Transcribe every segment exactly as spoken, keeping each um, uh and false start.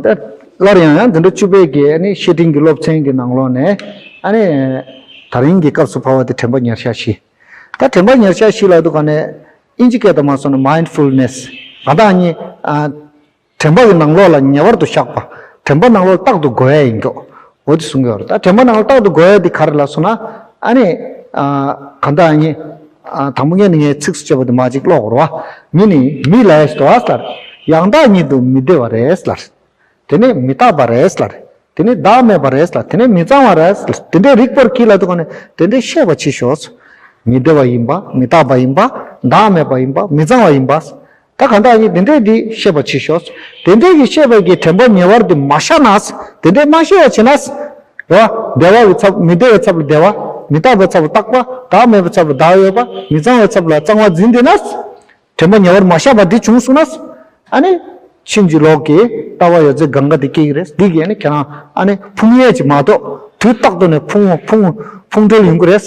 ད་སླར་ཡང་ཡང་འཛིན་གྲྭ་བཅུ་པའི་གི་ཨ་ནི་བཤེས་སྤྲིང་གི་སློབ་ཚན་གྱི་ནང་ལོགས་ནས་ཨ་ནི་དེ་རིང་གི་སྐབས་སུ་བབས་པ་དེ་དྲན་པ་ཉེར་ཞག་བཞི། ད་དྲན་པ་ཉེར་ཞག་བཞི་ལབ་དུས་ག་ནས་ཨིན་ཇི་སྐད་དུ་མ་སོང་ན་མའིན་ཌ་ཕུལ་ནེ་སི། ང་དང་གཉིས་ཨ། དྲན་པ་གི་ནང་ལོགས་ལ་ཉེ་བར་དུ་བཞག་པ། དྲན་པ་ནང་ལོགས་རྟག་ཏུ་དགོས་ཡ་ཡིན་ཀྱོག་འོ་དེ་གསུང་གི་ཡོད་རེད། ད་དྲན་པ་ནང་ལ་རྟག་ཏུ་དགོས་ཡ་དེ་ག་རེ་ལབ་སོང་ན། ཨ་ནི། ཨ། གང་ལྟར་ཨ་ནི། ཨ། དང་པོ་ངས་ནི་ངའི་ཚིགས་སུ་བཅད་པ་དེ་མར་ཅིག་ཀློག་དགོས་རེད་བ། མི་ནི་མི་ལ་ཡ་ཞིག་འདུག་ཨ་ལབ། ཡང་དག་ཉིད་དུ་མི་བདེ་བ་རེད་ལབ། དེ་ནས་མི་རྟག་པ་རེད་ལབ། དེ་ནས་བདག་མེད་པ་རེད་ལབ། དེ་ནས་མི་གཙང་བ་རེད་ལབ། དེ་འདྲའི་རིགས་པར་གྱིས་ལབ་དུས་ག་ནས་དེ་འདྲའི་ཤེས་པ་ཕྱིར་ཞོག་མི་བདེ་བ་ཡིན་པ། མི་རྟག་པ་ཡིན་པ། བདག་མེད་པ་ཡིན་པ། མི་གཙང་བ་ཡིན་པ། ད་གང་ལྟར་ཡིན་དེ་འདྲས་འདི་ཤེས་པ་ཕྱིར་ཞོག་དེ་འདྲས་ཀྱི་ཤེས་པ་གི་དྲན་པ་ཉེ་བར་དུ་མ་བཞག་ན། དེ་འདྲས་མ་ཤེས་པ་བྱས་ན། རེད་བ། བདེ་བ་གི་ཚབ་མི་བདེ་བའི་ཚབ་ལ་བདེ་བ། མི་རྟག་པའི་ཚབ་ལ་རྟག་པ། བདག་མེད་པའི་ཚབ་ལ་བདག་ཡོད་པ། མི་གཙང་བའི་ཚབ་ལ་གཙང་བ་འཛིན་བསྡད་ན། དྲན་པ་ཉེ་བར་མ་བཞག་པ་འདི་བྱུང་སོང་ན། ཨ་ནི། ཕྱིན་ཅི་ལོག་གི་ལྟ་བ་ཡོད་ཚད་གང་ག་དེ་སྐྱེ་གི་རེད། འདི་གིས་ཨ་ནི་ཁྱེད་རང་ཨ་ནི་ཕུང་ཡས་ཅིག་མ་གཏོགས་དུས་རྟག་ཏུ་ནས་ཕུང་ཕུང་ཕུང་འགྲོལ་ཡོང་གི་རེད།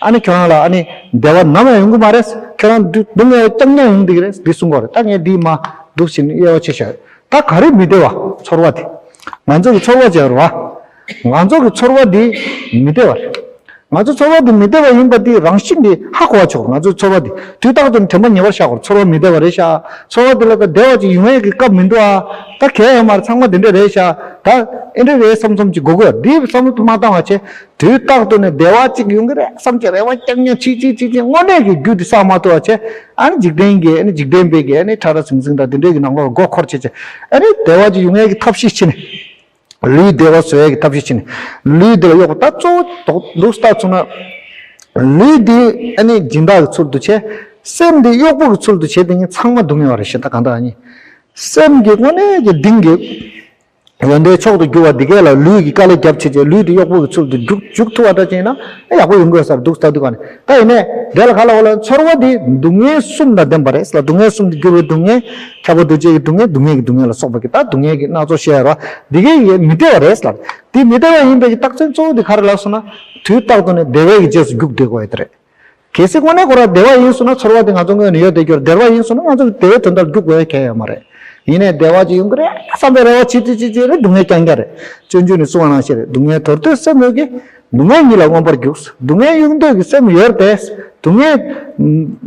ཨ་ནི་ཁྱེད་རང་ལ་ཨ་ནི་བདེ་བ་ནམ་ཡང་ཡོང་གི་མ་རེད། ཁྱེད་རང་སྡུག་སྡུག་བསྔལ་རྐྱང་རྐྱང་ཡོང་གི་རེད། འདི་གསུང་གི་རེད། ད་ངས་འདི་མ་འདུག་ཕྱིན་དབྱེ་བ་ཕྱེ་བཞག་ད་ག་རེ་མི་བདེ་བ་ཚོར་བ་དེ། ང་ཚོ་གི་ཚོར་བ་ཅིག་ཡོད་རེད་བ། ང་ཚོ་གི་ཚོར་བ་འདི་མི་བདེ་བ་རེད། ང་ཚོ་ཚོར་བ་འདི་མི་བདེ་བ་ཡིན་པ་འདི་རང་བཞིན་གྱིས་ཧ་གོ་བ་ཆོག་ང་ཚོའི་ཚོར་བ་འདི་དུས་རྟག་ཏུ་དྲན་པ་ཉེ་བར་བཞག་དགོས། ཚོར་བ་མི་བདེ་བ་རེད་ཤག་ཚོར་བ་འདི་ལ་ད་བདེ་བ་ཅིག་ཡོང་ཡས་ཀྱི་སྐབས་མི་འདུག་ཨ། ད་གལ་ཡོད་མ་རེད། ཚང་མ་འདི་འདྲ་རེད་ཤག་ད་ཨེ་འདྲ་རེད་བསམ་བསམ་ཅིག་དགོས་དགོས། འདི་བསམ་བློ་མ་བཏང་བ་བྱས། དུས་རྟག་ཏུ་ནས་བདེ་བ་ཅིག་ཡོང་གི་རེད་བསམ་བྱས་རེ་བ་རྐྱང་རྐྱང་བྱེད་བྱེད་བྱེད་བྱེད་དངོས་གནས་ཀྱི་རྒྱུ་འདི་བསགས་མ་ཐུབ་པ་བྱས། ཨ་ནི་འཇིག་རྟེན་གྱི་ཨ་ནི་འཇིག་རྟེན་པའི་གི་ཨ་ནི་ཕྲ་ར་ཟིང་ཟིང་དང་འདི་འདྲའི་གི་ནང་ལོགས་ལ་མགོ་འཁོར་བྱས་བྱས། ཨ་ནི་བདེ་བ་ཅིག་ཡོང་ཡས་ཀྱི་ཐབས་ཤེས་བྱས་ནས། ལུས་བདེ་བ་བཟོ་ཡས་ཀྱི་ཐབས་ཤེས་བྱས་ནས། ལུས་བདེ་བ་གཡོག་པོ་ད་གཙོ་བོ་དོག་འདུག་ལྟ་ཚུལ་ན། ལུས་འདི་ཨ་ནི་སྦྱིན་བདག་གི་ཚུལ་དུ་བྱས། སེམས་འདི་གཡོག་པོ་གི་ཚུལ་དུ་བྱས། དེ་ངས་ཚང་མ་སྡུག་བསྔལ་བ་རེད་ཤག་ད་གང་ལྟར་ཨ་ནི། སེམས་ཀྱི་དངོས་གནས་ཀྱི་གཏིང་གི་ཡོན་ཏན་མཆོག་ཏུ་གྱུར་པ་འདི་གས་ལ་ལུས་ཀྱི་དཀའ་ལས་རྒྱབ་བྱས་བྱས་ལུས་འདི་གཡོག་པོ་གི་ཚུལ་དུ་འཇུག་འཇུག་ཐུབ་པ་འདྲ་ཅིག་ཡིན་ན་ཡག་པོ་ཡོང་གི་ཡོད་ས་རེད་འདུག་ལྟ་དུས་ག་ནས། ད་ཡིན་ནའི་དེ་ལ་ག་ལ་འོ་ལ་ཚོར་བ་འདི་སྡུག་བསྔལ་གསུམ་དང་ལྡན་པ་རེད་ལ། སྡུག་བསྔལ་གསུམ་དུ་གྱུར་པའི་སྡུག་བསྔལ། ཁྱབ་པ་འདུ་བྱེད་ཀྱི་སྡུག་བསྔལ། སྡུག་བསྔལ་གྱི་སྡུག་བསྔལ་ལ་སོགས་པ་གི་ད་སྡུག་བསྔལ་གྱི་སྣ་ཚོགས་བཤད་ཡ་རེད་བ། འདི་གས་ཡི་མི་བདེ་བ་རེད་ལ། འདི་མི་བདེ་བ་ཡིན་པའི་གི་རྟགས་མཚན་གཙོ་བོ་འདི་ག་རེ་ལབ་སོང་ན། དུས་རྟག་ཏུ་ནས་བདེ་བའི་གི་རྗེས་སུ་རྒྱུག་བསྡད་དགོས་ཡ་དེ་རེད། གལ་སྲིད་དངོས་གནས་ཁོ་རང་བདེ་བ་ཡིན་སོང་ན་ཚོར་བ་དེ་ང་ཚོ་སྔོན་ནས་ཡོད་བསྡད་རྒྱུ་རེད། བདེ་བ་ཡིན་སོང་ན་ང་ཚོ་བདེ་བའི་དོན་དག་རྒྱུག་དགོས་ཡ་གང་ཡང་ཡོད་མ་རེད། ཡིན་ནའི་བདེ་བ་ཅིག་ཡོང་གི་རེད་བསམ་པའི་རེ་བ་བྱེད་ཅི་བྱེད་ཅི་རེད། སྡུག་བསྔལ་རྐྱང་རྐྱང་རེད། སྤྱོད་འཇུག་ནས་གསུངས་པ་ནང་བཞིན་རེད། སྡུག་བསྔལ་དོར་འདོད་སེམས་ཡོད་ཀྱིས། སྡུག་བསྔལ་ཉིད་ལ་མངོན་པར་རྒྱུག་སྡུག་བསྔལ་གཡུག་འདོད་ཀྱི་སེམས་ཡོད་དེ། སྡུག་བསྔལ་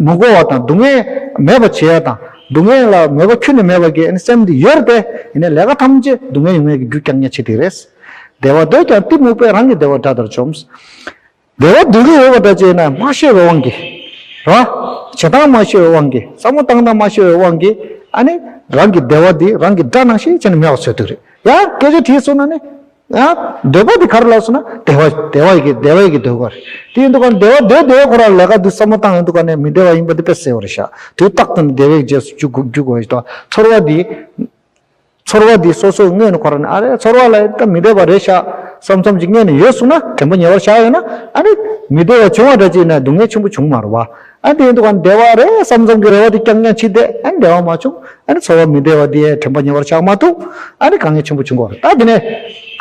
མི་དགོས་པ་དང་སྡུག་བསྔལ་མེད་པ་བྱེད་ཡ་དང་སྡུག་བསྔལ་ལ་མོས་པ་ཁྱོན་ནས་མེད་པ་གི་སེམས་འདི་ཡོད་དེ། ཡིན་ནའི་ལས་ཀ་ཐམས་ཅད་སྡུག་བསྔལ་ཡོང་ཡས་ཀྱི་རྒྱུ་རྐྱང་རྐྱང་བྱེད་དེ་རེད། བདེ་བ་འདོད་ཀྱང་གཏི་མུག་པས། རང་གི་བདེ་བ་དགྲ་ལྟར་འཇོམས། བདེ་བ་འདོད་ཀྱི་ཡོད་པ་འདྲ་བྱས་ན་མ་ཤེས་པའི་དབང་གིས། རེད་བ། བྱེད་སྟངས་མ་ཤེས་པའི་དབང་གིས། བསམ་བློ་བཏང་སྟངས་མ་ཤེས་པའི་དབང་གིས། ཨ་ནི། རང་གི་བདེ་བ་འདི་རང་གི་དགྲ་ནང་བཞིན་བྱས་ནས་མེད་པ་བཟོས་འདུག་རེད། ཡང་སྐད་ཆ་དྲིས་སོང་ན་ནི། ཡང་འདོད་པ་འདི་ག་རེ་ལབ་སོང་ན་བདེ་བ་བདེ་བ་ཡི་གི་བདེ་བ་ཡི་གི་འདོད་པ་རེད། དེ་ཡིན་དུས་ག་བདེ་བ་འདོད་བདེ་བ་ཁོ་རང་ལས་ཀ་འདི་བསམ་བློ་བཏང་ཡོང་དུས་ག་ནས་མི་བདེ་བ་ཡིན་པ་འདི་དཔེ་གསལ་བོ་རེད་ཤག་དུས་རྟག་ཏུ་ནི་བདེ་བའི་རྗེས་སུ་རྒྱུག་དགོས་རྒྱུག་དགོས་ཤག་ཚོར་བ་འདི། ཚོར་བ་འདི་སོ་སོའི་སྔོན་ནས་ཁོ་རང་ནས་ཨ་རེ་ཚོར་བ་ལ་ད་མི་བདེ་བ་རེད་ཤག་བསམ་བསམ་ཅིག་སྔོན་ནས་ཡོད་སོང་ན་དྲན་པ་ཉེ་བར་བཞག་ཡོད་ན་ཨ་ནི་མི་བདེ་བ་བྱུང་བ་འདྲ་ཅིག་ན་སྡུག་བསྔལ་ཆེན་པོ་བྱུང་མ་རེད་བ། ཨ་དེ་ཡིན་དུས་ག་བདེ་བ་རེད་བསམ་བསམ་གྱི་རེ་བ་དེ་རྐྱང་རྐྱང་བྱས་ཏེ་ཨ་ནི་བདེ་བ་མ་བྱུང་། ཨ་ནི་ཚོར་བ་མི་བདེ་བ་དེ་དྲན་པ་ཉེ་བར་བཞག་མ་ཐུབ། ཨ་ནི་དཀའ་ངལ་ཆེན་པོ་བྱུང་གི་རེད། ད་དེ་ནས་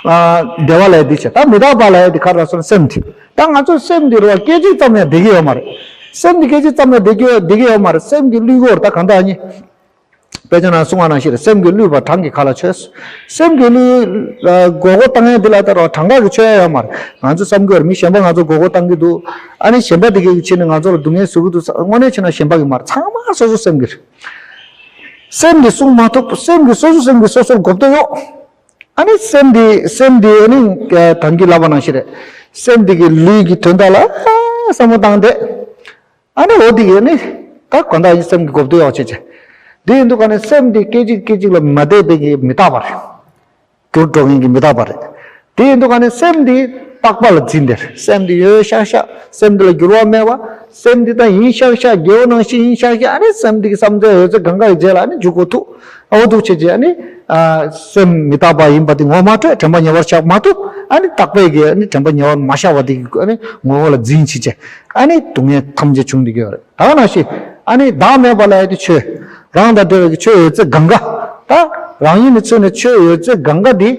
ཨ་བདེ་བ་ལབ་ཡ་དེ་བྱས། ད་མི་རྟག་པ་ལབ་ཡ་དེ་ག་རེ་ལབ་སོང་ན་སེམས་དེ། ད་ང་ཚོ་སེམས་དེ་རེད་བ་སྐད་ཅིག་ཙམ་ཡང་བདེ་གི་ཡོད་མ་རེད། སེམས་དེ་སྐད་ཅིག་ཙམ་ཡང་བདེ་གི་བདེ་གི་ཡོད་མ་རེད། སེམས་ཀྱི་བསླུས་སྒོར་ད་གང་ལྟར་ཨ་ནི། དཔེ་ཆ་ནང་གསུངས་པ་ནང་བཞིན་རེད། སེམས་ཀྱི་བསླུས་པ་གྲངས་ཀྱི་ཁ་ལ་ཆོད། སེམས་ཀྱི་བསླུས་ལ་མགོ་སྐོར་བཏང་ཡས་འདི་ལ་ལྟ་རོགས་གྲངས་ཀ་གི་ཆོད་ཡ་ཡོད་མ་རེད། ང་ཚོ་བསམ་གྱི་ཡོད་རེད། མི་གཞན་པ་ང་ཚོ་མགོ་སྐོར་བཏང་གི་འདུག་ཨ་ནི་གཞན་པ་དེ་གའི་ཕྱིར་ནས་ང་ཚོ་ལ་སྡུག་བསྔལ་བཟོ་གི་འདུག་དངོས་གནས་བྱས་ན་གཞན་པ་གི་མ་རེད། ཚང་མ་སོ་སོ་སེམས་ཀྱི་རེད། སེམས་ཀྱིས་བསྲུང་མ་ཐུབ། སེམས་ཀྱིས་སོ་སོ་སེམས་ཀྱིས་སོ་སོར་མགོ་བཏགས་ཡོད། ཨ་ནི་སེམས་འདི་སེམས་འདི་ཨ་ནི་ད་གིན་ལབ་པ་ནང་བཞིན་རེད། སེམས་འདི་གི་ལུས་ཀྱི་དོན་དག་ལ་བསམ་བློ་བཏང་སྟེ། ཨ་ནི་འོ་དེ་གས་ནི། ད་གང་ལྟར་ཡིན་སེམས་ཀྱི་གོ་བསྡུར་ཡག་བྱེད་ཅེས། དེ་ཡིན་དུས་ག་ནས་སེམས་འདི་སྐད་ཅིག་སྐད་ཅིག་ལ་མི་རྟག་པ་རེད། འགྱུར་འགྲོ་མཁན་གྱི་མི་རྟག་པ་རེད། དེ་ཡིན་དུས་ག་ནས་སེམས་འདི་རྟག་པ་ལ་འཛིན་དེ་རེད། སེམས་འདི་ཡོད་ཤག་ཤག་སེམས་འདི་ལ་འགྱུར་བ་མེད་པ། སེམས་འདི་ད་ཡིན་ཤག་ཤག་རྒྱལ་པོ་ནང་བཞིན་ཡིན་ཤག་ཤག་ཨ་ནི་སེམས་འདི་གི་བསམ་ཚུལ་ཡོད་ཚད་གང་ག་གི་རྗེས་ལ་ཨ་ནི་འཇུག་གོ་ཐུག་འོ་འདུག་བྱེད་ཅེས་ཨ་ནི། སེམས་མི་རྟག་པ་ཡིན་པ་དེ་ངོ་མ་འཕྲོད། དྲན་པ་ཉེ་བར་བཞག་མ་ཐུབ། ཨ་ནི་རྟག་པའི་གི་ཨ་ནི་དྲན་པ་ཉེ་བར་མ་བཞག་པ་དེ་གི་ཨ་ནི་ངོ་བོ་ལ་འཛིན་བྱེད་ཅེས་ཨ་ནི་སྡུག་བསྔལ་ཐམས་ཅད་བྱུང་བསྡད་ཀྱི་ཡོད་རེད། ད་ག་ནང་བཞིན་ཨ་ནི་བདག་མེད་པ་ལབ་ཡ་དེ་ཆོས། རང་དང་འབྲེལ་བའི་གི་ཆོས་ཡོད་ཚད་གང་ག་ད་རང་ཉིད་ནས་མཚོན་ནས་ཆོས་ཡོད་ཚད་གང་ག་དེ་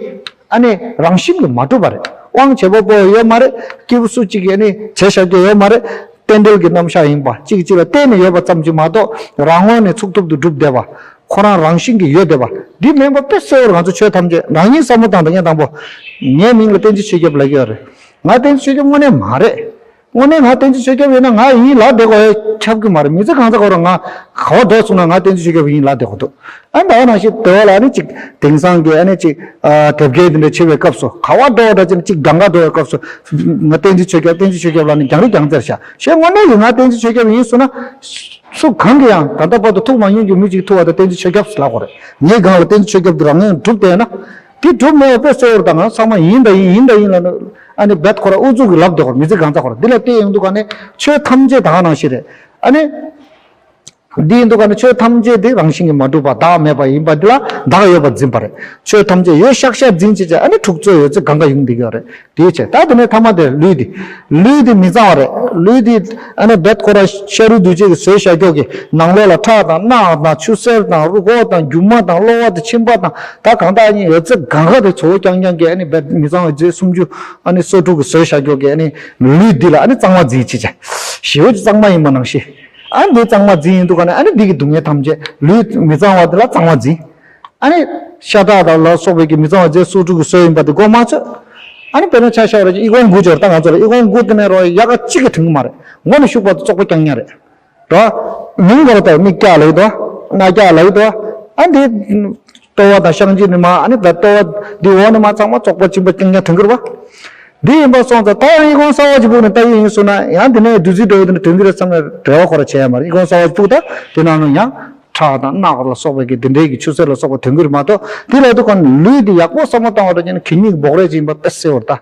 ཨ་ནི་རང་བཞིན་གྱིས་མ་གྲུབ་པ་རེད། དབང་བྱེད་པ་པོ་ཡོད་མ་རེད། སྐྱེས་བུ་སུ་གཅིག་གིས་ཨ་ནི་བྱས་བཞག་རྒྱུ་ཡོད་མ་རེད། རྟེན་འབྲེལ་གྱི་རྣམ་གཞག་ཡིན་པ་གཅིག་གིས་གཅིག་ལ་བརྟེན་ནས་ཡོད་པ་ཙམ་གྱིས་མ་གཏོགས་རང་ངོས་ནས་ཚུགས་ཐུབ་ཏུ་གྲུབ་བསྡད་པ། ཁོ་རང་རང་བཞིན་གྱིས་ཡོད་བསྡད་པ་འདི་མིན་པ་དཔེ་གསལ་བོར་ང་ཚོ་ཆོས་ཐམས་ཅད་རང་ཉིད་བསམ་བློ་བཏང་དང་ངས་དང་པོ། ངའི་མིང་ལ་བསྟན་འཛིན་ཆོས་སྐྱབས་ལབ་ཀྱི་ཡོད་རེད། ང་བསྟན་འཛིན་ཆོས་སྐྱབས་དངོས་གནས་མ་རེད། དངོས་གནས་ང་བསྟན་འཛིན་ཆོས་སྐྱབས་ཡིན་ན་ང་ཡིན་ལབ་བསྡད་དགོས་ཡ་ཁྱབ་ཀྱི་མ་རེད། མི་ཚེ་གང་ཚ་གོ་ར་ང་ག་བ་འགྲོ་སོང་ན་ང་བསྟན་འཛིན་ཆོས་སྐྱབས་ཡིན་ལབ་བསྡད་དགོས་འདུག་ཨ་ད་ག་ནང་བཞིན་དེ་བ་ལ་ཨ་ནི་ཅིག་དེང་སང་གི་ཨ་ནི་ཅིག་དེབ་སྐྱེལ་འདི་འདྲ་བྱེད་པའི་སྐབས་སུ་ག་བ་འགྲོ་བ་འདྲ་ཅིག་ཅིག་གང་ག་འགྲོ་བའི་སྐབས་སུ་ང་བསྟན་འཛིན་ཆོས་སྐྱབས་བསྟན་འཛིན་ཆོས་སྐྱབས་ལབ་ནས་རྒྱང་རིང་རྒྱང་ཚད་བཞག་ཞེས་དངོས་གནས་ཀྱི་ང་བསྟན་འཛིན་ཆོས་སྐྱབས་ཡིན་སོང་ན། སུ་གང་གིས་ཡང་ད་ལྟ་བར་དུ་ཐུག་མ་མྱོང་རྒྱུ་མི་གཅིག་ཐུག་པ་དང་བསྟན་འཛིན་ཆོས་སྐྱབས་ལབ་དགོས་རེད། ངའི་སྒང་ལ་བསྟན་འཛིན་ཆོས་སྐྱབས་དེ་རང་ངོས་གྲུབ་བསྡད་ན། དེ་གྲུབ་མེད་པ་དཔེ་གསལ་བོར་དང་ཚང་མ་ཡིན་དང་ཡིན་ཡིན་དང་ཡིན་ལ་ཨ་ནི་རྦད་ཁོ་ར་ཨུ་ཚུགས་ཀྱིས་ལབ་བསྡད་དགོས་རེད། མི་ཚེ་གང་ཚ་ཁོ་ར་འདི་ལ་བལྟས་ཡོང་དུས་ག་ནས་ཆོས་ཐམས་ཅད་ད་ག་ནང་བཞིན་རེད། ཨ་ནི། འདི་ཡིན་དུས་ག་ནས་ཆོས་ཐམས་ཅད་དེ་རང་བཞིན་གྱིས་མ་གྲུབ་པ་བདག་མེད་པ་ཡིན་པ་འདི་ལ་བདག་ཡོད་པར་འཛིན་པ་རེད། ཆོས་ཐམས་ཅད་ཡོད་ཤག་ཤག་འཛིན་བྱེད་ཅེས་ཨ་ནི་འཁྲུག་རྩོད་ཡོད་ཚད་གང་ག་ཡོང་བསྡད་ཀྱི་ཡོད་རེད། དེའི་ཕྱིར་ད་དེ་ནས་ཐ་མ་དེ་ལུས་དེ། ལུས་དེ་མི་གཙང་བ་རེད། ལུས་དེ་ཨ་ནི་རྦད་ཁོ་ར་ཤ་རུས་གདུས་བྱས་ཀྱི་ཟོས་བཞག་ཀྱོག་གི་ནང་ལོགས་ལ་ཁྲག་དང་རྣག་དང་ཆུ་སེར་དང་རུས་ཁོག་དང་རྒྱུ་མ་དང་གློ་བ་དང་མཆིན་པ་དང་ད་གང་དག་ཡིན་ཡོད་ཚད་གང་ག་དེ་ཚོ་རྐྱང་རྐྱང་གི་ཨ་ནི་རྦད་མི་གཙང་བའི་རྫས་སུམ་ཅུ་ཨ་ནི་སོ་དྲུག་གི་ཟོས་བཞག་ཀྱོག་གི་ཨ་ནི་ལུས་འདི་ལ་ཨ་ནི་གཙང་མ་འཛིན་བྱེད་ཅེས་ཞེ་པོ་ཅིག་གཙང་མ་ཡིན་པ་ནང་བཞིན། ཨ་ནི་འདི་གཙང་མ་འཛིན་ཡིན་དུས་ག་ནས་ཨ་ནི་འདི་གི་སྡུག་བསྔལ་ཐམས་ཅད་ལུས་མི་གཙང་བ་འདི་ལ་གཙང་མ་འཛིན། ཨ་ནི་ཤ་ཁྲག་དང་ལ་སོགས་པའི་གི་མི་གཙང་བ་རྫས་སོ་དྲུག་གི་ཟོས་ཡིན་པ་དེ་མགོ་མ་ཚོས། ཨ་ནི་དཔེར་ན་ཆ་བཞག་པ་རེད། ཨི་ཁུང་དགུ་སྦྱོར་ད་ང་ཚོ་ལ་ཨི་ཁུང་དགུ་དེ་ནས་རོ་ཡག་ག་གཅིག་གི་དྲན་གི་མ་རེད། མགོ་ནས་ཤུགས་བར་དུ་བཙོག་པ་རྐྱང་རྐྱང་རེད། རོ། མིང་གོ་ར་ད་མིག་སྐྱག་ལབ་ཀྱི་འདུག་སྣ་སྐྱག་ལབ་ཀྱི་འདུག་ཨ་འདི། ལྟོ་བ་དང་བཤང་གཅི་ནི་མ་ཨ་ནི་ད་ལྟོ་བ་འདི་འོག་ནི་མ་ཚང་མ་བཙོག་པ་གཅིན་པ་རྐྱང་རྐྱང་དྲན་གི་རེད་པ། འདི་ཡིན་པ་སོང་ཙང་ད་ཡང་ཨི་ཁུང་གསར་པ་ཅིག་ཕུབ་ནས་ལྟ་གི་ཡིན་སོང་ན་ཡང་དེ་ནས་བདུད་རྩི་འདྲ་བོ་དེ་འདྲ་དྲན་གི་རེད་བསམ་ནས་རེ་བ་ཁོ་ར་བྱས་ཡ་མ་རེད། ཨི་ཁུང་གསར་པ་ཅིག་ཕུབ་ད་དེ་ནང་ནས་ཡང་ཁྲག་དང་རྣག་ལ་སོགས་པའི་གི་དེ་འདྲའི་གི་ཆུ་སེར་ལ་སོགས་པ་དྲན་གི་རེད་མ་གཏོགས་དེ་ལ་དུ་གང་ལུས་འདི་ཡག་པོ་བསམ་བློ་བཏང་བ་འདྲ་བྱས་ན་གད་སྙིགས་འབོག་རས་ཅིག་ཡིན་པ་དཔེ་གསལ་བོར་ད།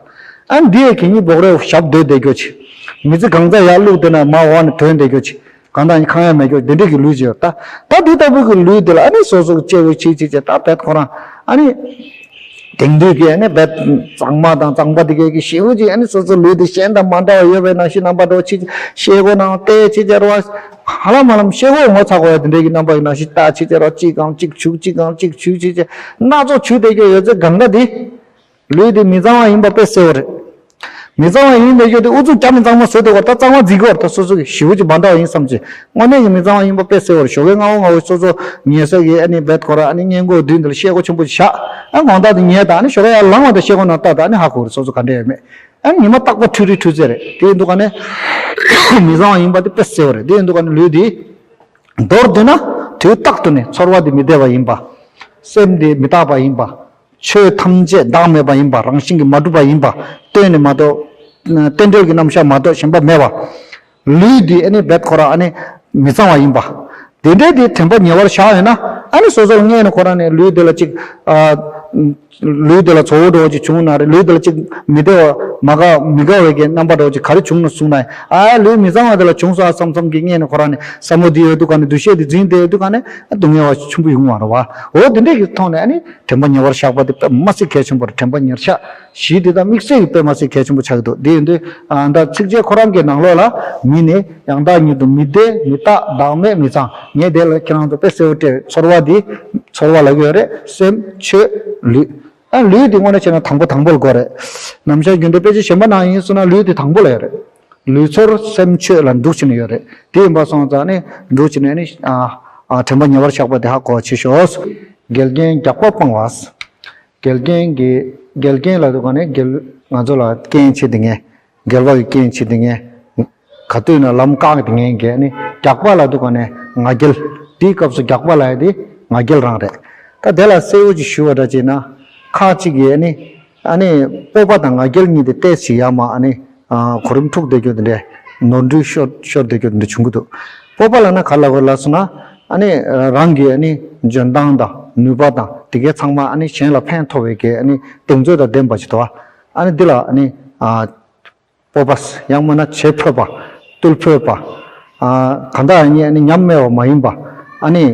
ཨ་འདི་ཡས་གད་སྙིགས་འབོག་རས་ཞབས་སྡོད་བསྡད་རྒྱུ་ཅིག་མི་ཚེ་གང་ཚ་ཡར་བླུགས་བསྡད་ན་མར་འོག་ནས་ཐོན་བསྡད་རྒྱུ་ཅིག་གང་དག་ཁང་ཡང་མེད་རྒྱུ་འདི་འདྲས་ཀྱི་ལུས་ཅིག་ཡོད་ད། ད་འདི་ལྟ་བུ་གི་ལུས་འདི་ལ་ཨ་ནི་སོ་སོ་གི་སྐྱེ་བོ་ཆེ་ཆེ་ཆེ་ད་བད་ཁོ་རང་ཨ་ནི། དེང་དུས་ཀྱི་ཨ་ནི་བད་གཙང་མ་དང་གཙང་པ་འདི་གའི་གི་ཞེ་པོ་ཅིག་ཨ་ནི་སོ་སོ་ལུས་འདི་གཞན་དང་མ་འདྲ་བ་ཡོད་པའི་ནང་བཞིན་རྣམ་པ་འདྲ་བོ་ཆེ་ཆེ་ཤེལ་སྒོ་ནང་བལྟས་ཆེ་ཆེ་རོ། ཧ་ལམ་ཧ་ལམ་ཤེལ་སྒོ་ངོ་ཚ་དགོས་ཡ་དེ་འདྲས་ཀྱི་རྣམ་པ་ཡི་ནང་བཞིན་ལྟ་ཆེ་ཆེ་རོ། གཅིག་གང་གཅིག་བྱུག་གཅིག་གང་གཅིག་བྱུག་ཆེ་ཆེ་སྣ་ཚོགས་བྱུག་བསྡད་རྒྱུ་ཡོད་ཚད་གང་ག་འདི། ལུས་དེ་མི་གཙང་བ་ཡིན་པ་དཔེ་གསལ་བོ་རེད། མི་གཙང་བ་ཡིན་པའི་ཆོས་དེ་ཨུ་ཚུགས་རྒྱབ་ནས་གཙང་མ་བཟོས་འདུག་ག་ད་གཙང་མ་འཛིན་གྱི་ཡོད་རེད། ད་སོ་སོ་གི་ཞེ་པོ་ཅིག་མ་འདྲ་བ་ཡིན་བསམ་ཅིག་དངོས་གནས་ཀྱི་མི་གཙང་བ་ཡིན་པ་དཔེ་གསལ་བོ་རེད། ཞོགས་ཀས་སྔ་བོ་སྔ་བོ་སོ་སོ་ཉལ་ས་གི་ཨ་ནི་བད་ཁོ་ར་ཨ་ནི་སྔས་མགོ་མདུན་དེ་ལ་ཤེལ་སྒོ་ཆེན་པོ་ཅིག་བཞག་ཨ་དགོང་དག་དེ་ཉལ་དང་ཨ་ནི་ཞོགས་ཀས་ཡར་ལངས་པ་དང་ཤེལ་སྒོ་ནང་ལྟ་དང་ཨ་ནི་ཧ་གོ་རེད། སོ་སོ་ག་འདྲ་ཡོད་མེད། ཨ་ནི་ཉི་མ་རྟག་པར་འཁྲུད་རེད་འཁྲུད་ཚེ་རེད། དེ་ཡིན་དུས་ག་ནས་མི་གཙང་བ་ཡིན་པ་དེ་དཔེ་གསལ་བོ་རེད། དེ་ཡིན་དུས་ག་ནས་ལུས་དེ། མདོར་བསྡུས་ན་དུས་རྟག་ཏུ་ནས་ཚོར་བ་དེ་མི་བདེ་བ་ཡིན་པ། སེམས་དེ་མི་རྟག་པ་ཡིན་པ། ཆོས་ཐམས་ཅད་བདག་མེད་པ་ཡིན་པ་རང་བཞིན་གྱིས་མ་གྲུབ་པ་ཡིན་པ་སྟོན་ནས་མ་གཏོགས། རྟེན་འབྲེལ་གྱི་རྣམ་གཞག་མ་གཏོགས་གཞན་པ་མེད་པ། ལུས་འདི་ཨ་ནི་བད་ཁོ་ར་ཨ་ནི་མི་གཙང་བ་ཡིན་པ། དེ་འདྲའི་དེ་དྲན་པ་ཉེ་བར་བཞག་ཡོད་ན་ཨ་ནི་སོ་སོར་སྔས་ནས་ཁོ་རང་ནས་ལུས་འདི་ལ་ཅིག་ཨ། ལུས་འདི་ལ་ཚོར་བ་འདྲ་བོ་ཅིག་བྱུང་ན་རེད། ལུས་འདི་ལ་ཅིག་མི་བདེ་བ་མ་དགའ་མི་དགའ་བའི་གི་རྣམ་པ་འདྲ་བོ་ཅིག་ག་རེ་བྱུང་ན་གསུངས་ན་ཨ་ལུས་མི་གཙང་བ་འདི་ལ་བྱུང་སོང་ཨ་བསམ་བསམ་གྱི་སྔས་ནས་ཁོ་རང་ནས་བསམ་བློ་འདི་ཡོད་དུས་ག་ནས་འདུ་ཤེས་འདི་འཛིན་བསྡད་ཡོད་དུས་ག་ནས་ཨ་སྡུག་བསྔལ་བ་ཆེན་པོ་ཡོང་བ་རེད་བ། འོ་དེ་འདྲས་ཀྱི་ཐོག་ནས་ཨ་ནི་དྲན་པ་ཉེ་བར་བཞག་པ་དེ་དཔེ་མ་སྲིད་གལ་ཆེན་པོ་རེད། དྲན་པ་ཉེར་བཞག་བཞི་དེ་དག་དམིགས་བསལ་གྱི་དཔེ་མ་སྲིད་གལ་ཆེན་པོ་ཆགས་ཀྱི་འདུག་དེ་ཡིན་དུས་ཨ་ད་ཚིགས་བཅད་ཁོ་རང་གི་ནང་ལོགས་ལ་མི་ནི་ཡང་དག་ཉིད་དུ་མི་བདེ་མི་རྟག་བདག་མེད་མི་གཙང་། ངས་དེ་ལ་ཁྱེད་རང་ཚོ་དཔེ་གསལ་བོ་སྤྲད་ཚོར་བ་འདི་ཚོར་བ་ལབ་ཀྱི་ཡོད་རེད། སེམས་ཆོས་ལུས། ཨ་ལུས་དེ་དངོས་གནས་བྱས་ན་དང་པོ་དང་པོ་ལ་དགོས་རེད། ནམ་ཞག་རྒྱུན་ལྡན་དཔེ་ཆ་གཞན་པ་ནང་ཡིན་སོང་ན་ལུས་དེ་དང་པོ་ལ་ཡོད་རེད། ལུས་ཚོར་སེམས་ཆོས་ལ་འདུ་བྱས་ནས་ཡོད་རེད། དེ་ཡིན་པ་སོང་ཙང་ནི་འདུ་བྱས་ནས་ནི་ཨ་ཨ་དྲན་པ་ཉེ་བར་བཞག་པ་དེ་ཧ་གོ་བ་བྱེད་ཤོག་འགལ་རྐྱེན་རྒྱགས་པ་སྤང་བ། འགལ་རྐྱེན་གྱི་འགལ་རྐྱེན་ལ་དུ་ག་ནས་འགལ་ང་ཚོ་ལ་རྐྱེན་བྱེད་དེ་ངས། འགལ་བ་གི་རྐྱེན་བྱེད་དེ་ངས། ག་དུས་ན་ལམ་བཀག་དེ་ངས་འགལ་ནི་རྒྱགས་པ་ལ་དུ་ག་ནས་ང་རྒྱལ། དེའི་སྐབས་སུ་རྒྱགས་པ་ལ་ཡ་དེ་ང་རྒྱལ་རང་རེད། ད་དེ་ལ་གསལ་བོ་ཅིག་ཞུ་བ་འདྲ་བྱས་ན། ཁ་ཅིག་གིས་ནི། ཨ་ནི་སྤོབས་པ་དང་ང་རྒྱལ་གཉིས་དེ་ཏོག་ཙམ་ཡ་མ་ཨ་ནི། གོ་རིམ་འཁྲུག་བསྡད་རྒྱུ་དེ་འདྲས། ནོར་འཁྲུལ་ཤོར་ཤོར་བསྡད་རྒྱུ་དེ་འདྲས་བྱུང་གི་འདུག་སྤོབས་པ་ལབ་ན་ག་ལ་གོ་ལབ་སོང་ན། ཨ་ནི་རང་གི་ཨ་ནི་འཇོན་ཐང་དང་ནུས་པ་དང་དེ་གའི་ཚང་མ་ཨ་ནི་གཞན་ལ་ཕན་ཐོགས་པའི་གི་ཨ་ནི་གདེང་ཚོད་དང་ལྡན་པ་ཞིག་འདུག་ཨ་ནི་འདི་ལ་ཨ་ནི། སྤོབས་པ་ཡང་མིན་ན་བྱེད་ཕོད་པ། བཏུལ་ཕོད་པ། གང་ལྟར་ཨ་ནི་ཨ་ནི་ཉམས་དམས་པ་མ་ཡིན་པ། ཨ་ནི།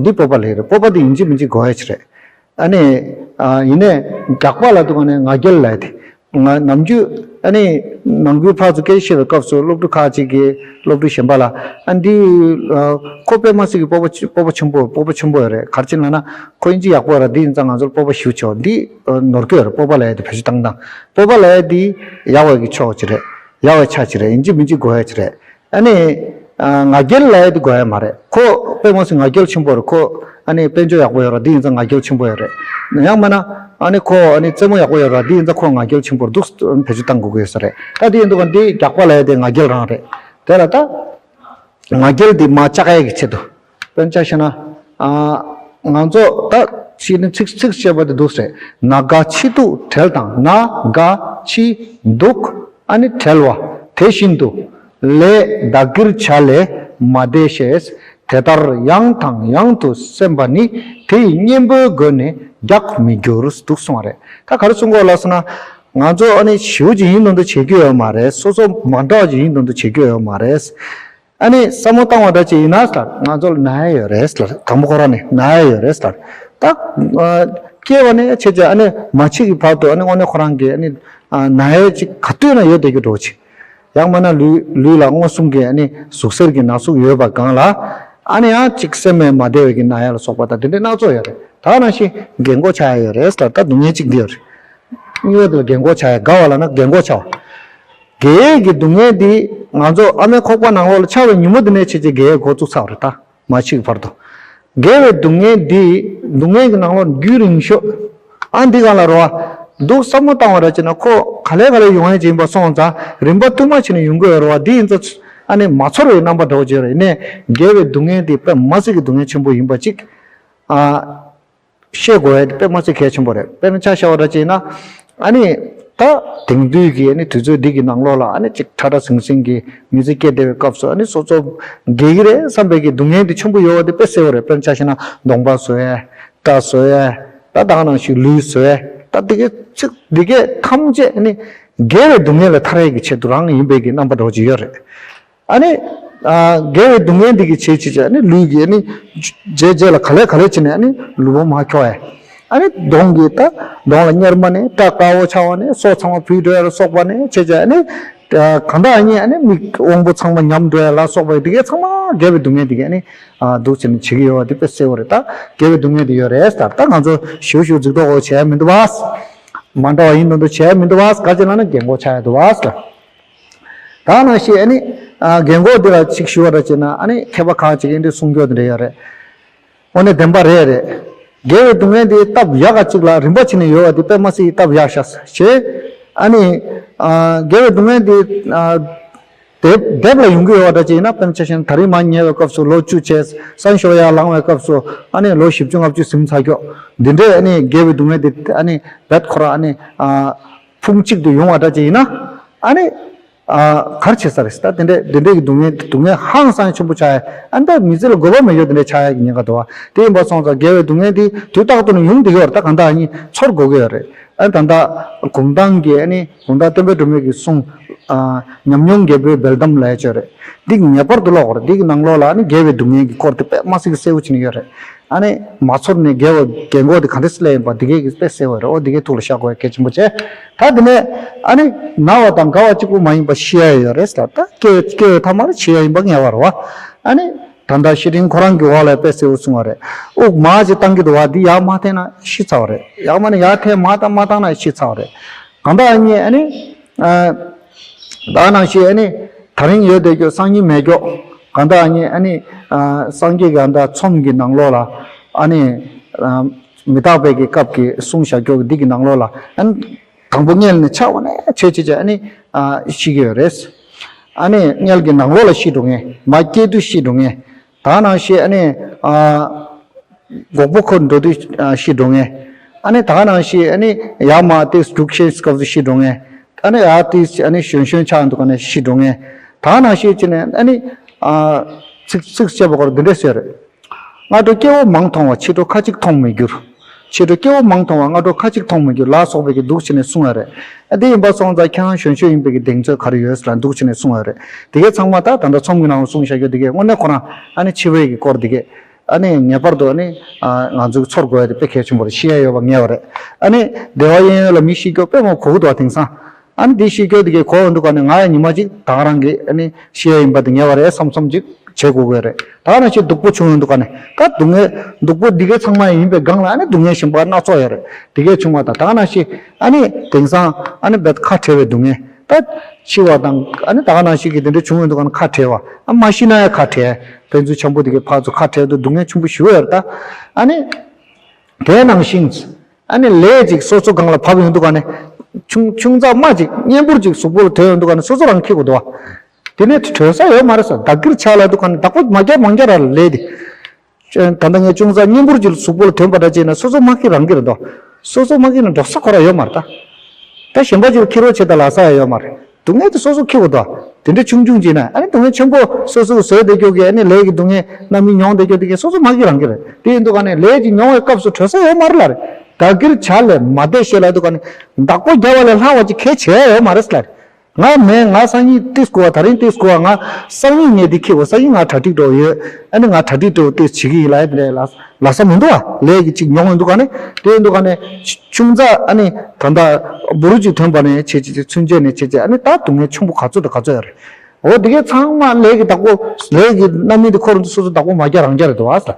འདི་སྤོབས་པ་ལབ་རེད། སྤོབས་པ་འདི་ཡིན་གཅིག་མིན་གཅིག་དགོས་ཡ་ཅིག་རེད། ཨ་ནི། ཡིན་ནའི་རྒྱགས་པ་ལ་དུ་ག་ནས་ང་རྒྱལ་ལབ་དེ། ང་ནམ་རྒྱུན་ཨ་ནི་ནང་ཁུལ་ཕར་ཚུར་སྐད་ཆ་བཤད་པའི་སྐབས་སུ་སློབ་ཕྲུག་ཁག་ཅིག་གིས་སློབ་ཕྲུག་གཞན་པ་ལ་ཨ་འདི་ཁོ་དཔེ་མ་སྲིད་ཀྱི་སྤོབས་པ་ཆེ་སྤོབས་པ་ཆེན་པོ་སྤོབས་པ་ཆེན་པོ་ཡོད་རེད། ག་རེ་བྱས་ན་ན་ཁོ་ཨིན་ཇི་ཡག་པོ་ཡོད་རེད། འདི་ཡིན་ཙང་ང་ཚོར་སྤོབས་པ་ཞེ་པོ་ཆེ་བ་འདི་ནོར་གྱི་ཡོད་རེད། སྤོབས་པ་ལབ་ཡ་དེ་བེད་སྤྱོད་བཏང་སྟངས་སྤོབས་པ་ལབ་ཡ་དེ་ཡག་པའི་གི་ཕྱོགས་ཅིག་རེད། ཡག་པའི་ཆ་ཅིག་རེད། ཡིན་གཅིག་མིན་གཅིག་དགོས་ཡ་ཅིག་རེད། ཨ་ནི། ང་རྒྱལ་ལབ་ཡ་དེ་དགོས་ཡ་མ་རེད། ཁོ་ དཔེ་མ་སྲིད་ང་རྒྱལ་ཆེན་པོ་རེད། ཁོ་ཨ་ནི་དཔལ་འབྱོར་ཡག་པོ་ཡོད་ར་འདི་ཡིན་ཙང་ང་རྒྱལ་ཆེན་པོ་ཡོད་རེད། ཡང་མིན་ན་ཨ་ནི་ཁོ་ཨ་ནི་རྩེད་མོ་ཡག་པོ་ཡོད་ར་འདི་ཡིན་ཙང་ཁོ་ང་རྒྱལ་ཆེན་པོ་རེད་འདུག་བེད་སྤྱོད་བཏང་དགོས་ཀྱི་ཡོད་ས་རེད། ད་འདི་ཡིན་དུས་ག་འདི་རྒྱགས་པ་ལབ་ཡ་དེ་ང་རྒྱལ་རང་རེད། དེ་ལ་ད། ང་རྒྱལ་འདི་མར་བཅག་ཡས་ཀྱི་ཆེད་དུ། དཔེར་ན་ཆ་བཞག་ན། ཨ། ང་ཚོ་ད་ཕྱིས་ནི་ཚིག་ཚིག་བཤད་པ་དེ་འདུག་ཟེར། ན་རྒ་འཆི་སྡུག་བྲལ་དང་ན་རྒ་འཆི་སྡུག་ཨ་ནི་བྲལ་བ། དེ་བཞིན་དུ། ལས་བདག་གིར་བྱ་ལས་མ་འདས་ཤེས། དེ་ལྟར་ཡང་དང་ཡང་དུ་སེམས་པ་ནི། དེ་ཡི་གཉེན་པོའི་སྒོ་ནས་རྒྱགས་མི་འགྱུར། འདུག་གསུངས་པ་རེད། ད་ག་རེ་གསུང་གི་ཡོད་ལབ་སོང་ན། ང་ཚོ་ཨ་ནི་ཞེ་པོ་ཅིག་ཡིན་མདོག་མདོག་བྱེད་ཀྱི་ཡོད་མ་རེད། སོ་སོ་མ་འདྲ་བ་ཅིག་ཡིན་མདོག་མདོག་བྱེད་ཀྱི་ཡོད་མ་རེད། ཨ་ནི་བསམ་བློ་བཏང་བ་འདྲ་ཅིག་ཡིན་ན་ལབ། ང་ཚོ་ལ་ན་ཡ་ཡོད་རེད་ལབ། དང་པོ་ཁོ་རང་ནས་ན་ཡ་ཡོད་རེད་ལབ། ད་ཨ་སྐྱེ་བ་ནས་བྱས་བྱས་ཨ་ནི་མ་འཆི་གི་བར་དུ་ཨ་ནི་དངོས་གནས་ཁོ་རང་གི་ཨ་ནི་ཨ་ན་ཡ་ཅིག་ག་དུས་ན་ཡོད་བསྡད་རྒྱུ་འདྲ་ཅིག། ཡང་མིན་ན་ལུས་ལུས་ལ་མངོན་སུམ་གྱི་ཨ་ནི་ཟུག་གཟེར་གྱི་ན་ཟུག་ཡོད་པ་སྒང་ལ། ཨ་ནི་ཡང་ཅིག་སེམས་མ་བདེ་བའི་གི་ན་ཡ་ལ་སོགས་པ་དང་དེ་འདྲའི་སྣ་ཚོགས་ཡོད་རེད། ད་ནང་བཞིན་རྒན་གོག་ཆགས་ཡ་ཡོད་རེད་ལབ། ད་སྡུག་བསྔལ་གཅིག་འདི་ཡོད་རེད། གཉིས་པ་དེ་ལ་རྒན་གོག་ཆགས་ཡ། རྒ་བ་ལབ་ན་རྒན་གོག་ཆགས་པ། རྒས་ཡོལ་གྱི་སྡུག་བསྔལ་འདི་ང་ཚོ་ཨ་མའི་ཁོག་པ་ནང་ལོགས་ལ་ཆགས་པའི་ཉིན་མོ་འདི་ནས་བྱས་བྱས་རྒས་ཡོལ་འགོ་བཙུགས་ཚར་བ་རེད། ད་མ་འཆི་གི་བར་དུ། རྒས་པའི་སྡུག་བསྔལ་འདི་སྡུག་བསྔལ་གྱི་ནང་ལོགས་རྒྱུན་རིང་ཤོས། ཨ་འདི་གང་ལ་རེད་བ། འདུག་བསམ་བློ་བཏང་བ་འདྲ་བྱས་ན་ཁོ་ག་ལེ་ག་ལེ་ཡོང་ཡ་ཅིག་ཡིན་པ་སོང་ཙང་རིམ་པ་མཐུད་མ་བྱས་ནས་ཡོང་གི་ཡོད་རེད་བ། འདི་ཡིན་ཙང་ཨ་ནི་མ་ཚོར་བའི་རྣམ་པ་འདྲ་བོ་ཅིག་ཡོད་རེད། ཡིན་ནའི་རྒས་པའི་སྡུག་བསྔལ་འདི་དཔེ་མ་སྲིད་ཀྱི་སྡུག་བསྔལ་ཆེན་པོ་ཡིན་པ་ཅིག། ཨ། ཤེས་དགོས་ཡ་དེ་དཔེ་མ་སྲིད་གལ་ཆེན་པོ་རེད། དཔེར་ན་ཆ་བཞག་པ་འདྲ་བྱས་ན། ཨ་ནི། ད་དེང་དུས་ཀྱི་ཨ་ནི་དུས་ཚོད་འདི་གི་ནང་ལོགས་ལ་ཨ་ནི་ཅིག་ཁྲ་ཁྲ་ཟིང་ཟིང་གི་མི་ཚེ་སྐྱེལ་བསྡད་པའི་སྐབས་སུ་ཨ་ནི་སོ་སོ་རྒས་ཀྱི་རེད་བསམ་པའི་གི་སྡུག་བསྔལ་འདི་ཆེན་པོ་ཡོད་པ་དེ་དཔེ་གསལ་པོ་རེད། དཔེར་ན་ཆ་བཞག་ན་གདོང་པ་བཟོ་ཡ། སྐྲ་བཟོ་ཡ། ད་ད་ག་ནང་བཞིན་ལུས་བཟོ་ཡ། ད་འདི་གའི་ཚིག་འདི་གའི་ཐམས་ཅད་ཨ་ནི་རྒས་པའི་སྡུག་བསྔལ་ལས་ཐར་ཡས་ཀྱི་ཆེད་དུ་རང་ཡིན་པའི་གི་རྣམ་པ་འདྲ་བོ་ཅིག་ཡོད་རེད། ཨ་ནི། ཨ་རྒས་པའི་སྡུག་བསྔལ་འདི་གི་བྱེད་བྱེད་བྱེད་ཨ་ནི་ལུས་ཀྱི་ཨ་ནི། རྗེས་རྗེས་ལ་ག་ལེ་ག་ལེ་བྱས་ནས་ཨ་ནི་ལུས་པོ་མར་འཁྱོག་ཡ། ཨ་ནི་གདོང་གི་ད་གདོང་ལ་གཉེར་མ་ནས་སྐྲ་དཀར་པོ་ཆགས་པ་ནས་སོ་ཚང་མ་བུད་འགྲོ་ཡ་ལ་སོགས་པ་ནས་བྱས་བྱས་ཨ་ནི། གང་ལྟར་ཨ་ནི་ཨ་ནི་མིག་དབང་པོ་ཚང་མ་ཉམས་འགྲོ་ཡ་ལ་སོགས་པ་འདི་གའི་ཚང་མ་རྒས་པའི་སྡུག་བསྔལ་འདི་གའི་ཨ་ནི། ཨ་འདུག་བྱས་ནས་བྱེད་ཀྱི་ཡོད་པ་འདི་དཔེ་གསལ་པོ་རེད། ད་རྒས་པའི་སྡུག་བསྔལ་འདི་ཡོད་རེད་ཟེར། ད་ང་ཚོ་ཞེ་པོ་ཞེ་པོ་རྫིག་མདོག་ཁ་པོ་བྱས་མི་འདུག་བ། མ་འདྲ་བ་ཡིན་མདོག་མདོག་བྱས་མི་འདུག་བ། ག་ཅི་ལབ་ན་རྒན་གོག་ཆགས་ཡ་འདུག་བ། ད་ནང་བཞིན་ཨ་ནི། ཨ་རྒན་གོག་འདི་ལ་ཅིག་ཞུ་བ་འདྲ་བྱས་ན་ཨ་ནི་མཁས་པ་ཁག་ཅིག་གིས་འདི་གསུང་རྒྱུ་འདི་འདྲ་ཡོད་རེད། དངོས་གནས་བདེན་པ་རེད་རེད། རྒས་པའི་སྡུག་བསྔལ་འདི་སྟབས་ཡག་ག་ཅིག་ལ་རིམ་པ་བྱས་ནས་ཡོད་པ་འདི་དཔེ་མ་སྲིད་སྟབས་ཡག་ཤག་ཞེས། ཨ་ནི། ཨ་རྒས་པའི་སྡུག་བསྔལ་འདི། ཨ་དེབ་དེབ་ལ་ཡོང་གི་ཡོད་པ་འདྲ་ཅིག་ཡིན་ན་དཔེར་ན་ཆ་བཞག་ན་དེ་རིང་མར་ཉལ་བའི་སྐབས་སུ་ལོ་བཅུ་བྱས། སང་ཞོགས་ཡར་ལངས་པའི་སྐབས་སུ་ཨ་ནི་ལོ་བཞི་བཅུ་ལྔ་བཅུ་ཟིན་ཚར་ཀྱོག། འདི་འདྲའི་ཨ་ནི་རྒས་པའི་སྡུག་བསྔལ་འདི་ཨ་ནི་རྦད་ཁོ་རང་ཨ་ནི། ཨ་ཕུང་གཅིག་ཏུ་ཡོང་བ་འདྲ་ཅིག་ཡིན་ན། ཨ་ནི། ཨ་ག་རེ་བྱེད་ས་རེད། ད་དེ་འདྲའི་དེ་འདྲའི་གི་སྡུག་བསྔལ་སྡུག་བསྔལ་ཧང་སང་ཆེན་པོ་ཆགས་ཡ། ཨ་ནི་ད་མི་ཚེ་ལ་དགོས་པ་མེད་ཀྱོག་དེ་འདྲ་ཆགས་ཡ་གི་ཉེན་ཁ་འདུག་བ། དེ་ཡིན་པ་སོང་ཙང་རྒས་པའི་སྡུག་བསྔལ་འདི་དུས་རྟག་ཏུ་ནི་ཡོང་བསྡད་ཀྱི་ཡོད་རེད། ད་གང་ལྟར་ཨ་ནི་ཚོར་དགོས་ཀྱི་ཡོད་རེད། ཨ་ནི་ད་ལྟ་གུང་ཐང་གི་ཨ་ནི་གུང་ཐང་སྟོན་པ་སྒྲོལ་མའི་གི་གསུང་། ཨ་ཉམས་མྱོང་རྒད་པོའི་སྦེལ་གཏམ་ལབ་ཡ་ཅིག་ཡོད་རེད། འདི་ཉེ་བར་དུ་ཀློག་དགོས་རེད། འདི་གི་ནང་ལོགས་ལ་ཨ་ནི་རྒས་པའི་སྡུག་བསྔལ་གྱི་སྐོར་དེ་དཔེ་མ་སྲིད་ཀྱི་གསལ་པོ་བྱས་ནས་ཡོད་རེད། ཨ་ནི་མ་ཚོར་ནས་རྒས་པ་རྒས་འཁོགས་དེ་ག་འདྲ་སེ་སླེབས་ཡིན་པ་འདི་གས་ཀྱི་དཔེ་གསལ་པོ་རེད། འོ་འདི་གས་ཐུགས་ལ་བཞག་དགོས་ཡ་གལ་ཆེན་པོ་བྱས། ད་དེ་ནས་ཨ་ནི་ན་བ་དང་རྒ་བ་གཅིག་པུ་མ་ཡིན་པ་ཤི་ཡ་ཡོད་རེད་ཟེར། ད་སྐྱེ་སྐྱེ་བའི་ཐ་མ་ལ་འཆི་ཡ་ཡིན་པ་ངེས་པ་རེད་བ། ཨ་ནི་ད་ལྟ་ཤི་རིང་ཁོ་རང་གི་འོག་ལ་དཔེ་གསལ་པོ་གསུངས་པ་རེད། དབུགས་མར་ཅིག་བཏང་གི་འདུག་བ། འདི་ཡར་མར་འཐེན་ན་ཤི་ཚར་བ་རེད། ཡང་མིན་ན་ཡར་འཐེན་མར་བཏང་མར་བཏང་ན་ཤི་ཚར་བ་རེད། གང་ལྟར་ཨ་ནི་ཨ་ནི། ཨ་ད་ནང་བཞིན་ཨ་ནི་ད་རིང་ཡོད་བསྡད་ཀྱོག་སང་ཉིན་མེད་ཀྱོག། གང་ལྟར་ཨ་ནི་ཨ་ནི་ཨ་སངས་རྒྱས་ཀྱི་ཨ་ད་ཚོམས་ཀྱི་ནང་ལོགས་ལ་ཨ་ནི་ཨ་མི་རྟག་པའི་གི་སྐབས་ཀྱི་གསུངས་བཞག་ཀྱོག་གི་འདི་གི་ནང་ལོགས་ལ་ཨ་ནི་དང་པོ་མངལ་ནས་ཆགས་པ་ནས་བྱས་བྱས་བྱས་ཨ་ནི་ཨ་ཤི་གི་ཡོད་རེད། ཨ་ནི་མངལ་གྱི་ནང་ལོགས་ལ་ཤི་འགྲོ་མཁན། མ་སྐྱེས་དུས་ཤི་འགྲོ་མཁན། ད་ནང་བཞིན་ཨ་ནི་ཨ་གོག་པོ་ཁོ་འགྲོ་དུས་ཨ་ཤི་འགྲོ་མཁན། ཨ་ནི་ད་ག་ནང་བཞིན་ཨ་ནི་ཡར་མར་ཏོག་ཙམ་འདུག་ཤེས་སྐབས་སུ་ཤི་འགྲོ་མཁན། ཨ་ནི་ཡར་ཏོག་ཙམ་ཨ་ནི་གཞོན་གཞོན་ཆགས་འདུག་ག་ནས་ཤི་འགྲོ་མཁན། ད་ག་ནང་བཞིན་བྱས་ནས་ཨ་ནི་ཨ་ཚིག་ཚིག་བཤད་པ་སྐོར་འདི་འདྲས་ཟེར། སྔ་དྲོ་སྐྱེ་བོ་མང་མཐོང་བ། ཕྱི་དྲོ་ཁ་ཅིག་མཐོང་མི་འགྱུར། ཕྱི་དྲོ་སྐྱེ་བོ་མང་མཐོང་བ། སྔ་དྲོ་ཁ་ཅིག་མཐོང་མི་འགྱུར་ལ་སོགས་པའི་གི་འདུག་བྱས་ནས་གསུངས་ཡ་རེད། ཨ་དེ་ཡིན་པ་སོང་ཙང་ཁྱེད་རང་གཞོན་གཞོན་ཡིན་པའི་གི་གདེང་ཚོད་ག་རེ་ཡོད་ཟེར་ལ་འདུག་བྱས་ནས་གསུངས་ཡ་རེད། དེ་གའི་ཚང་མ་ད་ད་ལྟ་ཚོམས་ཀྱི་ནང་ལ་གསུངས་བཞག་རྒྱུ་དེ་གའི་དངོས་གནས་ཁོ་རང་ཨ་ནི་འཆི་བའི་གི་སྐོར་དེ་གའི། ཨ་ནི་ངེས་པར་དུ་ཨ་ནི་ཨ་ང་ཚོས་ཚོར་དགོས་ཡ་དེ་དཔེ་གལ་ཆེན་པོ་རེད། ཤི་ཡ་ཡོད་པ་ངེས་པ་རེད། ཨ་ནི་བདེ་བ་གཡས་གཡོན་ལ་མི་ཤི་ཀྱོག་དཔེ་མོ་གོ་གི་འདུག་བ། དེང་སང་ཨ་ནི་འདི་ཤི་ཀྱོག་དེ་གའི་གོ་འདུག་ག་ནས་ང་ཡ་ཉི་མ་གཅིག་ད་ག་རང་གི་ཨ་ནི་ཤི་ཡ་ཡིན་པ་དེ་ངེས་པ་རེད་བསམ་བསམ་ཅིག་བྱེད་དགོས་ཀྱི་རེད། ད་ག་ནང་བཞིན་སྡུག་པོ་བྱུང་ཡོང་འདུག་ག་ནས་ད་སྡུག་བསྔལ་སྡུག་པོ་འདི་གའི་ཚང་མ་ཡིན་པའི་སྒང་ལ་ཨ་ནི་སྡུག་བསྔལ་གཞན་པ་སྣ་ཚོགས་ཡོད་རེད། དེ་གའི་བྱུང་བ་དང་ད་ག་ནང་བཞིན་ཨ་ནི་དེང་སང་ཨ་ནི་རྦད་ཁ་བྲལ་བའི་སྡུག་བསྔལ། ད་འཆི་བ་དང་ཨ་ནི་ད་ག་ནང་བཞིན་གྱི་དེ་འདྲ་བྱུང་ཡོང་དུས་ག་ནས་ཁ་བྲལ་བ། ཨ་མ་ཤི་ན་ཡང་ཁ་བྲལ། ཕན་ཚུན་འཆམ་པོ་དེ་གའི་ཕར་ཚུར་ཁ་བྲལ་དུས་སྡུག་བསྔལ་ཆེན་པོ་ཞེ་པོ་ཡོད་རེད་ད། ཨ་ནི་དེ་ནང་བཞིན་ཨ་ནི་ལས་ཅིག་སོ་སོ་སྒང་ལ་བབས་ཡོང་དུས་ག་ནས་ཆུང་ཆུང་ཙག་མ་ཅིག་གཉན་འབུར་ཅིག་གཟུགས་པོ་ལ་ཐོན་ཡོང་དུས་ག་ནས་སོ་སོ་རང་འཁྱེར་དགོས་འདུག་བ། དེ་ནས་གྲོལ་ས་ཡོད་མ་རེད་ཟེར། བདག་གིར་ཆགས་ལབ་དུས་ག་ནས་བདག་པོ་མ་རྒྱག་མ་རྒྱག་ར་ལས་དེ། ད་ལྟ་ངས་ཅུང་ཟད་གཉན་འབུར་གྱི་གཟུགས་པོ་ལ་ཐོན་པ་འདྲ་བྱས་ན་སོ་སོ་མ་འཁྱེར་རང་འཁྱེར་འདུག་སོ་སོ་མ་འཁྱེར་ན་འགྲོ་ས་ཁོ་རང་ཡོད་མ་རེད་ད། ད་གཞན་པ་ཅིག་ལ་འཁྱེར་རོགས་བྱེད་ད་ལབ་ས་ཡང་ཡོད་མ་རེད། སྡུག་བསྔལ་དེ་སོ་སོ་འཁྱེར་དགོས་འདུག་དེ་འདྲ་ཆུང་ཆུང་བྱས་ན་ཨ་ནི་སྡུག་བསྔལ་ཆེན་པོ་སོ་སོས་བཟོས་བསྡད་རྒྱུ་གི་ཨ་ནི་ལས་ཀྱི་སྡུག་བསྔལ་རྣམ་སྨིན་མྱོང་བསྡད་རྒྱུ་དེ་གས་སོ་སོ་མ་འཁྱེར་རང་འཁྱེར་རེད། དེ་ཡིན་དུས་ག་ནས་ལས་ཀྱི་མྱོང་བའི་སྐབས་སུ་གྲོལ་ས་ཡོད་མ་རེད་ལབ་རེད། བདག་གིར་བྱ་ལས་མ་འདས་ཞེས་ལབ་དུས་ག་ནས་བདག་པོ་རྒྱག་པ་ལས་ལྷག་པ་ཅིག་གལ་ཆེ་ཡ་ཡོད་མ་རེད་ལབ་རེད། ང་མེད། ང་སང་ཉིན་ཏིས་དགོས་པ། ད་རིང་ཏིས་དགོས་པ། ང་སང་ཉིན་ངས་འདི་འཁྱེར་དགོས། སང་ཉིན་ང་གྲ་སྒྲིག་འགྲོ་ཡོད། ཨ་ནི་ང་གྲ་སྒྲིག་འགྲོ་ཏིས་བྱེད་ཀྱི་ཡིན་ལབ་ཡ་དེ་འདྲ་ལབ་ལབ་ས་མི་འདུག་བ། ལས་ཀྱི་ཅིག་མྱོང་ཡོང་དུས་ག་ནས་དེ་ཡིན་དུས་ག་ནས་ཆུང་ཙག་ཨ་ནི་ད་ལྟ་འབུར་ཅིག་ཐོན་པ་ནས་བྱས་བྱས་བྱས་ཚུན་ཆད་ནས་བྱས་བྱས་ཨ་ནི་ད་སྡུག་བསྔལ་ཆེན་པོ་ག་ཚོད་དང་ག་ཚོད་ཡོད་རེད། འོ་དེ་གས་ཚང་མ་ལས་ཀྱི་བདག་པོ། ལས་ཀྱི་རྣམ་སྨིན་དེ་ཁོ་རང་ཚོ་སོ་སོ་བདག་པོ་མ་རྒྱག་རང་རྒྱག་རེད་འདུག་བ།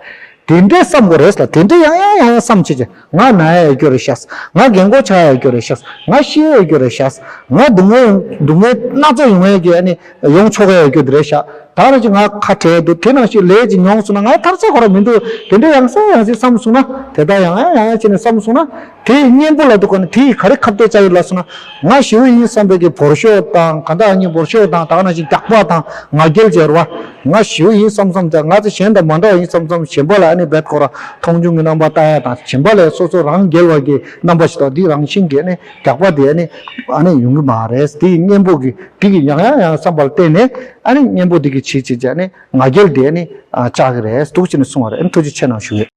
དེ་འདྲས་བསམ་དགོས་རེད་ལ། དེ་འདྲས་ཡང་ཡང་ཡང་ཡང་བསམ་བྱས་བྱས་ང་ན་ཡ་ཡོད་རྒྱུ་རེད་ཤག་ང་རྒན་གོག་ཆགས་ཡ་ཡོད་རྒྱུ་རེད་ཤག་ང་ཤི་ཡ་ཡོད་རྒྱུ་རེད་ཤག་ང་སྡུག་བསྔལ་སྡུག་བསྔལ་སྣ་ཚོགས་ཡོང་ཡ་གི་ཨ་ནི་ཡོང་ཆོག་ཡ་ཡོད་རྒྱུ་དེ་རེད་ཤག་ད་ནི་ཅིག་ང་ཁ་བྲལ་འདུག་དེ་ནང་བཞིན་ལས་ཅིག་མྱོང་སོང་ན་ང་ཐར་ས་ཁོ་རང་མི་འདུག་དེ་འདྲས་ཡང་སེ་ཡང་སེ་བསམ་སོང་ན། དེ་ལྟར་ཡང་ཡང་ཡང་ཡང་བྱས་ནས་བསམ་སོང་ན། དེ་ཡི་གཉེན་པོ་ལ་འདུག་ག་ནས་དེ་ཡི་ག་རེ་ཁ་གཏད་བཅག་ཡོད་ལབ་སོང་ན། ང་ཞེ་པོ་ཡིན་བསམ་པའི་གི་བོར་ཤོག་དང་གང་ལྟར་ཨ་ནི་བོར་ཤོག་དང་ད་ག་ནང་བཞིན་རྒྱགས་པ་དང་ང་རྒྱལ་བྱེད་ར་བ། ང་ཞེ་པོ་ཡིན་བསམ་བསམ་དང་ང་ཚོ་གཞན་དང་མ་འདྲ་བ་ཡིན་བསམ་བསམ་གཞན་པ་ལ་ཨ་ནི་རྦད་ཁོ་ར་མཐོང་ཆུང་གི་རྣམ་པ་ལྟ་ཡ་དང་གཞན་པ་ལས་སོ་སོ་རང་རྒྱལ་བ་གི་རྣམ་པ་ཞིག་དང་འདི་རང་བཞིན་གྱི་ཨ་ནི་རྒྱགས་པ་དེ་ཨ་ནི་ཨ་ནི་ཡོང་གི་མ་རེད། དེ་ཡི་གཉེན་པོ་གི་དེ་གི་ཡང་ཡང་ཡང་བསམ་པ་ལ་བརྟེན་ནས་ཨ་ནི་གཉེན་པོ་དེ་གི་བྱེད་བྱེད་བྱེད་ཨ་ནི་ང་རྒྱལ་དེ་ཨ་ནི་ཨ་བཅག་གི་རེད་འདུག་ཅེས་ནས་གསུངས་པ་རེད། ཨ་ནི་ཐུགས་རྗེ་ཆེ་གནང་ཞུ་ཡོད།